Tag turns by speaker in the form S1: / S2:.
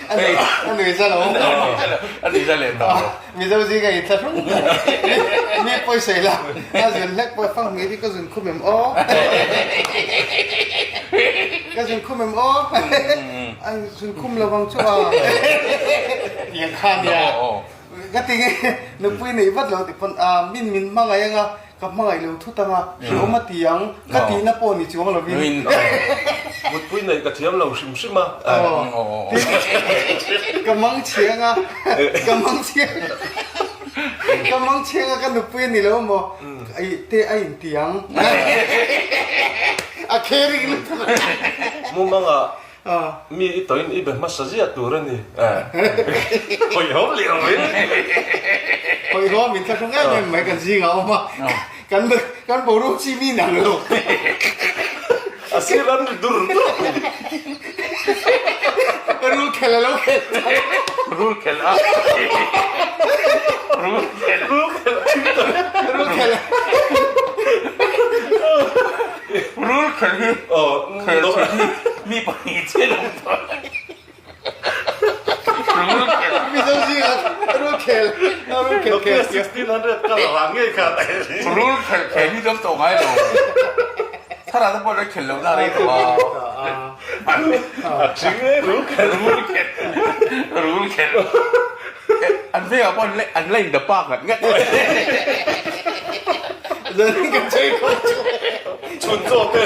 S1: A nui za lo.
S2: A nui za leh tawh lo.
S1: Mizo zinga in thlahrung mi pawisa ila a zun hlek pawh fang hmui hi ka zun khum em aw. Ka zun khum em aw. A zun khum lo vang chu a. Tiang kha nia. Ka ti nge nupui neih vat lo ti pawn a min min hmangaih anga ka hmangaih lo thut anga hreawm a ti ang ka tihna pawh ni chuang lovin.
S3: Mutpui neih ka thiam lo hrim hrim a.
S1: Ka mang chhiang a ka mang chhiang ka mang chhiang a ka nupui a ni lo maw te a inti ang a caring lutuk a.
S3: Mumanga Mi i tawhin i be hmasa ziah tur a ni. Hawihhawm leh awm in.
S1: Hawihhawm in thlahrung em em mai kan zingah a awm a. Kan kan boruak chi mi nang lo.
S3: A sir an ri dur dur.
S1: Rul khel a lo khel.
S2: Rul khel a. Rul khel.
S3: Rul khel a chim ta.
S1: Rul khel.
S2: Rul khel hi khel chhin hi mi pahnih chiah lo tawh. Rul khel.
S1: Mizo zingah rul khel rul khel
S3: khel 1600 ka la vang ngei kha.
S2: Rul khel khel hi dam tawh ngai lo. Thara te pawh la khel lo na rei tawh a.
S3: A thing e rul khel.
S2: Rul khel. Rul khel. An vengah pawh an la in the park ngat ngat.
S1: Zanin kan chei khawp chu.
S3: Chhun chaw te.